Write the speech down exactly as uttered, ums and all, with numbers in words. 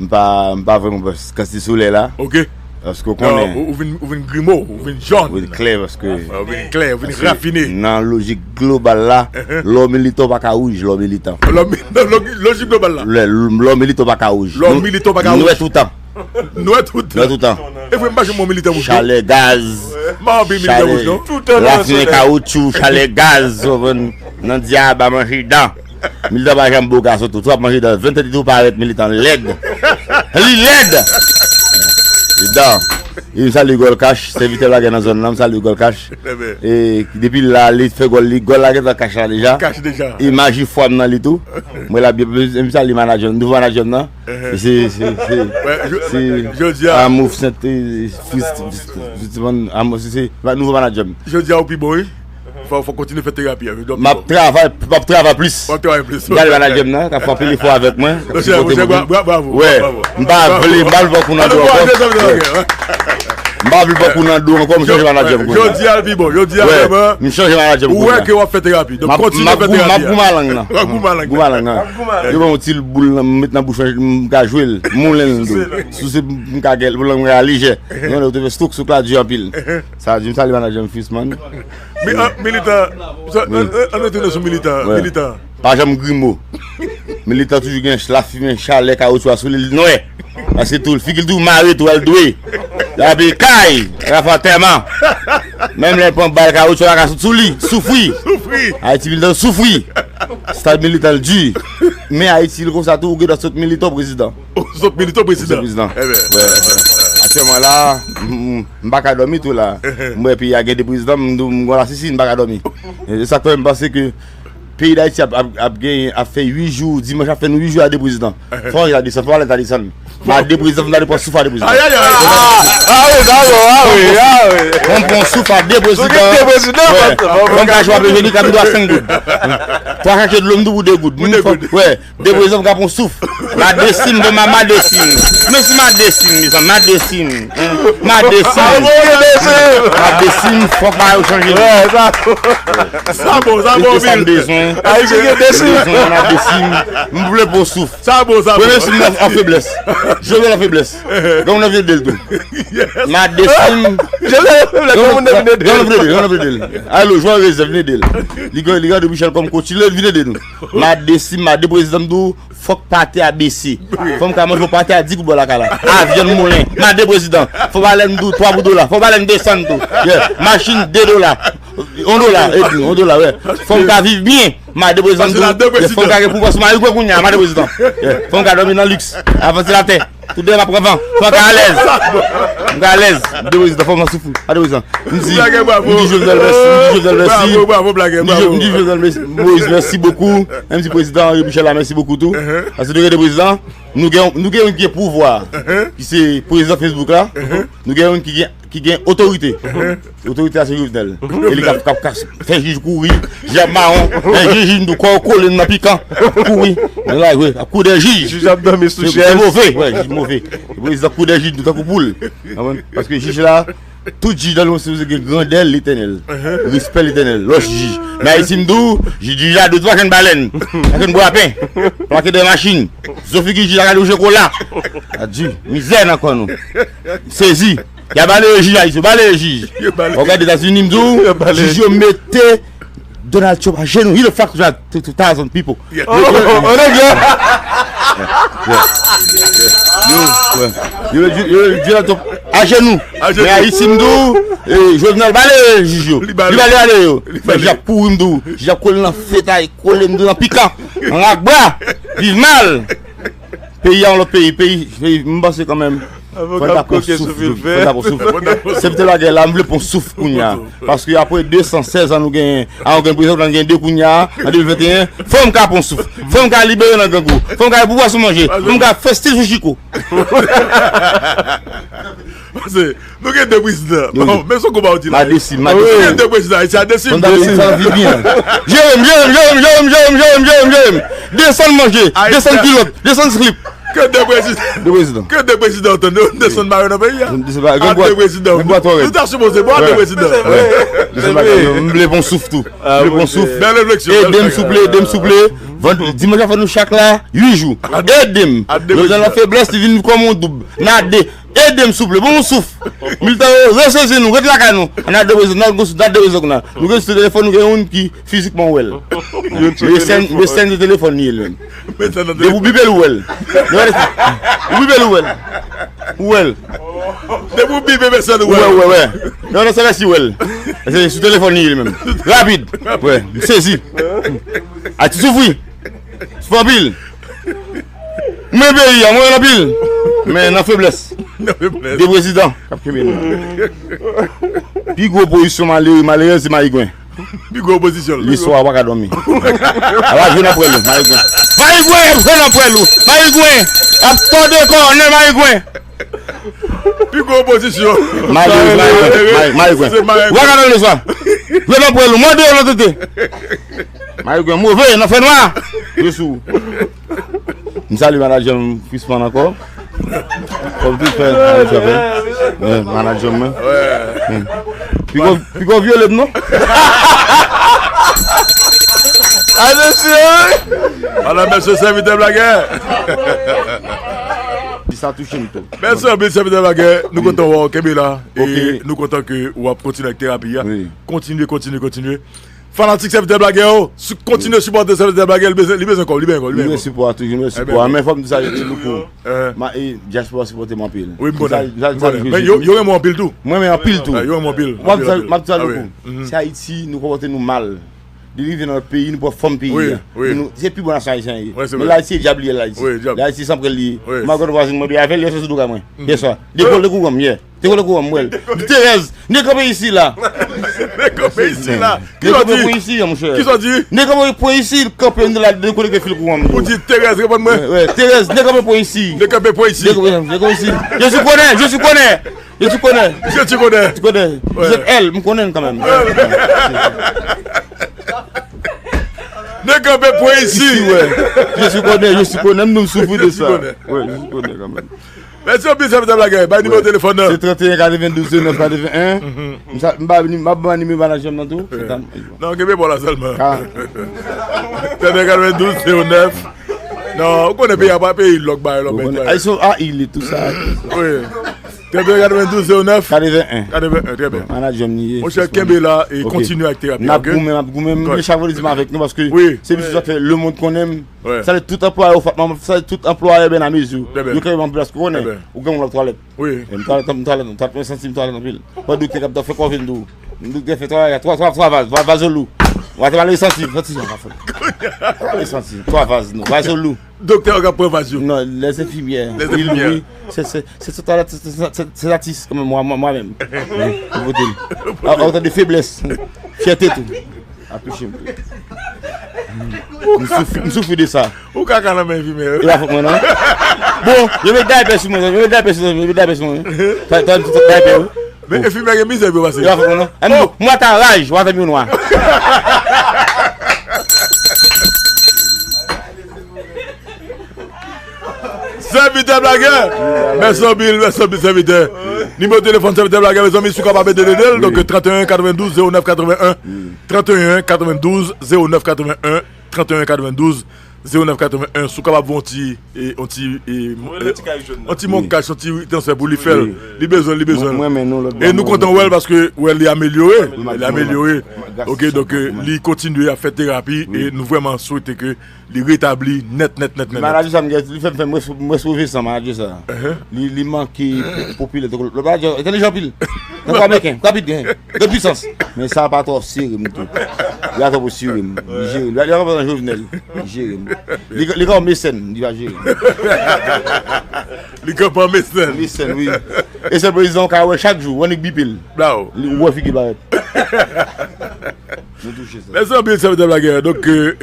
M pa, m pa vrèman pè kantite solèy la. Ok. Paske w konnen. Ou, ou vin, ou vin grimo, ou vin jòn. Ou vin klè paske. Ou vin klè, ou vin rafine. Nan lojik global la, lè w militan w pa ka wouj, lè w militan. Lè w mi-, nan lojik global la. Lè, lè w militan w pa ka wouj. Lè w militan w pa ka wouj. Nwè toutan. Nwè toutan. Nwè toutan. E vre, m pa janm wè yon militan wouj, non. Chalè gaz. M pa wè anpil militan wouj, non. Toutan nan solèy. Lafimen kawotchou, chalè gaz, w konprann? Nan dyab a manje dan. Militan pa janm bo gason tou. Tou ap manje dan. Vennde tou parèt militan lèd. Li lèd! Li dan. E m salye Gòl Kach, sèvitè lagè nan zòn nan, m salye Gòl Kach. E depi la, li fè gòl li, gòl la gentan kach la deja. Kach deja. Imaj fwa m nan li tou. Mwen la byen, m salye manadjè m, nouvo manadjè m nan. E se, se, se, se Amouf Sent, e, Fris, Fris, Fris, Amouf, se, se nouvo manadjè m. Jodi a ou pi bon, wi. Fò, fò kontinye fè terapi a. M ap travay, m ap travay plis. M ap travay plis. Gade manadjè m nan, k ap fè anpil efò avèk mwen, k ap sipote mwen. Bravo, bravo. M pa vle, m pa vle pran kou nan do ankò. M pa vle pran kou nan do ankò, m chanje manadjè m kounye a. Jodi a l pi bon, jodi a vrèman. M chanje manadjè m kounye a. Ou wè ke w ap fè terapi. Donk kontinye fè terapi a. M ap goumen a lang nan. M ap goumen a lang nan. Goumen a lang nan. Yo ban yon ti boul nan, m met nan bouch mwen, m ka jwe l, moulen l tou. Souse m ka gèl, m ka lejè. Non, ou te fè stroke, stroke la di anpil. Sa di m salye manadjè m Frisman. Mi-, an, militan, sa, an, an, an retounen sou militan, militan. Pa janm grimo. Militan toujou gen ch-, lafimen, chalè, kawotchou a sou li, li nwè. Paske tou, figi l tou mare tou, al dwe. L abiye kay, l ap fè antèman. Menm lè l pran bal, kawotchou la ka sot sou li, soufri. Soufri. Ayiti militan soufri. Stad militan l di. Men Ayiti l konsa tou, ou gen dwa sot militan w prezidan. Sot militan w prezidan. Sot prezidan. Wè. Aktyèlman la, m, m, m pa ka dòmi tou la. M wè peyi a gen de prezidan, m, m, m gon lasisi, m pa ka dòmi. E sa k fè m panse ke peyi Dayiti ap, ap, ap genyen, ap fè uit jou, dimanch ap fè nou uit jou a de prezidan. Fò anj la desann, fò palè ta desann. M a de prezidan, fò m ta de pran souf a de prezidan. Ayayay. Ah, ah wi, dakò, ah wi, ah wi. Fò m pran souf a de prezidan. Fò m ka jwe a Jeni, ka m dwa senk goud. Twa kake dlo m tou pou de goud. Pou de goud. Wè. De prezidan m ka pran souf. Madesim, bon, ma-, Madesim. Mèsi Madesim, mezanmi, Madesim. Madesim. Madesim, fòk bagay yo chanje. Sa bon, sa bon, sa bon, Bill. Sa m bezwen. Ayisyen gen Desim. M bezwen Madesim. M vle pran souf. Sa bon, sa bon. Premye sim nan an feblès. Jovenel an feblès. Donk, nou vle ede l tou. Madesim. Jovenel an feblès, donk, nou vle ede l. Donk, nou vle ede l. Alo, jwè rezèv, vin ede l. Li, li gade Michel kòm coach, li vin ede nou. Madesim, ma de prezidan m tou. Fòk pate a bese. Fò m ka manje yon pate a di goud bò lakay la. A vyann moulen. Ma de prezidan. Fò palè m tou twa pou dola. Fò palè m desann tou. Yeah. Machin de dola. Yon dola, epi yon dola, wè. Fò m ka viv byen. Ma de prezidan tou. Yeah, fò m ka gen pouvwa sou mari mwen kounye a, ma de prezidan. Yeah. Fò m ka dòmi nan liks. Avanse latè. Tout deyò m ap pran van. Fò m ka alèz. M ka alèz. De prezidan, fò m soufri. Ma de prezidan. M di, m di Jovenel mèsi, m di Jovenel mèsi. Bravo, bravo, Black M, bravo. M di, m di Jovenel mèsi, Moïse, mèsi bokou. M di prezidan André Michel la, mèsi bokou tou. Paske nou gen de prezidan, nou gen, nou gen youn ki gen pouvwa, ki se prezidan Facebook la. Nou gen youn ki gen, ki gen otorite. Otorite a se Jovenel. E li k ap, k ap, k ap fè jij kouri, jij ap mawon, men jij, jij nou kò kole nan pikan, kouri. Nan lari, wi, ap kouri dèyè jij. Jij ap dòmi sou chèz. Se move, wi, jij move. Prezidan kouri dèyè jij nou tankou poul. Konprann? Paske jij la, tout jij nan lemonn sipoze gen grandè Letènèl, respè Letènèl, lòs jij. Men Ayiti m di w, jij, jij la dwe twa kenn balèn, twa kenn bwapen, plake dèyè machin. Zo figi jij la gade wouje kola. Adye, mizè nan kò nou. Sezi. Y a baleye jij Ayiti, yo baleye jij. Yo baleye. Ou gade Etazini, m di w, jij yo mete Donald Trump ajenou. He the fuck that to, to thousand people. Oh, oh, oh, nèg la. Yo, yo, yo, yo, Donald Trump ajenou. Ajenou. Men Ayiti, m di w, e, Jovenel baleye jij yo. Li baleye. Li baleye yo. Men jij ap kouri, m di w. Jij ap kole nan fetay, kole, m di w, nan pikan. Nan lakbra. Viv mal. Peyi a yon lòt peyi, peyi, peyi, m panse kanmenm. Fò n ta pran souf, fò n ta pran souf. Sèvitè lagè la, m vle pran souf kounye a. Paske apre de san sèz an nou genyen, a nou gen prezidan, nou genyen de kounye a, an de mil venteyen, fò m ka pran souf. Fò m ka libere nan grangou. Fò m ka gen pouvwa sou manje. Fò m ka fè stil sou Chiko. Pase, nou gen de prezidan. Bon, men se konba w di la. Madesim, Madesim. Nou gen de prezidan. Ayiti a desim. Fò n ta desann vi byen. Jerem, Jerem, Jerem, Jerem. Desann manje, desann kilòt, desann slip. Ke de prezidan. De prezidan. Ke de prezidan antann yo desann mare nan peyi a. Desann mare, a de prezidan. Gangwa twò rèd. Nou ta sipoze bò a de prezidan. Desann mare, m vle pran souf tou. M vle pran souf. Bèl refleksyon. Ede m souple, ede m souple. Dimanch la fè nou chak la uit jou. Ede m. Lè w nan feblès, li vin kòm yon doub. N a de. Ede m souple, ban m yon souf. Militan yo, resezi nou, ret lakay nou. N a de prezidan, n a de prezidan kounye a. Nou gen sou telefòn, nou gen youn ki fizikman ou wè l. Messenj de telefòn li ye li menm. Depi w bipe l ou wè l. Ou bipe l ou wè l. Ou wè l. Depi w bipe messenj ou wè l. Ou wè, ou wè. Non, non, se lè si w wè l. Se sou telefòn li ye li menm. Rapid. Wè, m sezi. Ayiti soufri. Soufri anpil. Men peyi a, mwen anpil. Men nan feblès. Nan feblès. De prezidan k ap kenbe nou. Pi gwo opozisyon malere, malerèz se Mayigwen. Pi gwo opozisyon. Listwa pa ka dòmi. A va jwenn apre nou, Mayigwen. Mayigwen ap jwenn apre nou. Mayigwen ap tòde kò nan Mayigwen. Pi gwo opozisyon. Malere, Mayigwen. Mayigwen. Ou pa ka dòmi listwa. Jwenn apre nou. Mande yo nan tete. Mayigwen move, nan fènwa. Yo sou. M salye manadjè m Frisman ankò. Kòm tou fè, manadjè m. Manadjè m. Pi gwo, pi gwo vyole m non. Atansyon! Ala mesye sèvitè blagè. Sa touche m tou. Mèsi anpil sèvitè blagè. Nou kontan wè w kenbe la. E nou kontan ke w ap kontinye ak terapi a. Kontinye, kontinye, kontinye. Fanatik sèvitè blagè yo, si kontinye sipòte sèvitè blagè, li bezwen, li bezwen kòb, li bezwen kòb, li bezwen kòb. Li bezwen sipò a toujou, li bezwen sipò a. Men fò m di sa, Louko. Ma, e, dyaspora sipòte m anpil. Wi, m konnen, m konnen. Men yo, yo renmen w anpil tou. Mwen renmen anpil tou. Yo renmen w anpil. M ap di sa, Louko. Se Ayiti, nou konpòte nou mal. Li rive nan lòt peyi, nou pran fòm peyi a. Nou, se pi bon nasyon ayisyen ye. Men Ayiti se dyab li ye, Ayiti. Ayiti se sanprèl li ye. M al gade vwazen mwen, avè l, yè swa sou do kay mwen. Yè swa. Dekole kouran m, yè. Te konn kouran m wè l. Di Terèz, ne kanpe isi la. Ne kanpe isi la. Ne kanpe pou isi a, monchè. Kisa w di? Ne kanpe pou isi, kanpe m la dekonekte fil kouran m. Ou di Terèz, reponn mwen. Wè, Terèz, ne kanpe pou isi. Ne kanpe pou isi. Ne kanpe, ne kanpe isi. Je suis konnen, je suis konnen. Je suis konnen. Je suis konnen. Tu connais. Vous êtes elle, m konnen kanmenm. Ne kanpe pou isi. Isi, wè. Je suis konnen, je suis konnen. M nou soufri de sa. Wè, je suis konnen kanmenm. Mèsi anpil, sèvitè blagè. Bay nimewo telefòn nan. Se trannteyen katrevendouz zewo nèf katreven. M sa, m ba, m ap ba nimewo manadjè m nan tou. Non, kenbe bò la sèlman. Trannteyen katrevendouz zewo nèf. Non, ou konnen peyi a pa peyi lòk bay lòk bay. Ay, so, a, il est tout ça. Wi. Trannteyen katrevendouz zewo nèf. Katreven. Katreven, trè byen. Manadjè m li ye. Monchè, kenbe la e kontinye ak terapi a, ok? N ap goumen, n ap goumen. M gen chak vandredi m avèk nou paske se misye sa fè lemonn konnen m. Salye tout anplwaye Ofatman, salye tout anplwaye Bènamezi. Yo kenbe m anpil paske ou konnen, ou gen moun nan twalèt. Wi. E m twalèt, m twalèt, m twalèt, mwen santi m twalèt anpil. Mwen doktè k ap fè kòve m tou. M doktè fè twa, twa, twa, twa vaz, vwa-, vazo lou. Mwen te male santi, santi jan ka fè. Male santi, twa vaz nou, vazo lou. Doktè yo k ap pran vaz yo. Non, les infirmières. Les infirmières. Wi, wi. Se, se, se, se, se, se, se atis kanmenm, mwen, mwen, mwen menm. Wi, mwen pote l. A, a, otan de feblès. Fyète tou. A touche m tou. M soufri, m soufri de sa. Ou kaka nan men enfimyè yo. E pa fòt mwen non. Bon, yo met daypè sou mwen, yo met daypè sou mwen, yo met daypè sou mwen. Ta, ta, ta, daypè yo. Men enfimyè gen mizè pou yo pase. E pa fòt mwen non. M, mwen ta raj, w a fè m yon nwa. Sèvitè blagè. Mèsi anpil, mèsi anpil, sèvitè. Nimewo telefòn sèvitè blagè, mezanmi, si w kapab ede l, donk, trannteyen katrevendouz zewo nèf katreven. Trannteyen katrevendouz zewo nèf katreven. Trannteyen katrevendouz zewo nèf katreven. Si w kapab voye yon ti, e, yon ti, e, yon ti mon kach, yon ti transfè pou li fè l. Li bezwen, li bezwen. E nou kontan wè l paske, wè, li amelyore. Li amelyore. Ok, donk, e, li kontinye ap fè terapi e nou vrèman swete ke li retabli nèt, nèt, nèt, nèt, nèt. Manadjè sa m gen, li fè m fè m res-, m retwouve san manadjè sa. Li, li manke popilè. Lòt manadjè entèlijan anpil. Tankou Ameriken, rapid, gen, gen pwisans. Men sa pa twò sere m tou. Li pa twò pou sere m. Li jere m. Li pa, li pa konprann Jovenel. Li jere m. Li, li kòm mesèn, li pa jere m. Li kòm mesèn. Mesèn, wi. E se prezidan w ka wè chak jou, w annik bipe l. Li, ou wè figi l parèt. Nou touche sa. Mèsi anpil, sèvitè blagè. Donk, euh,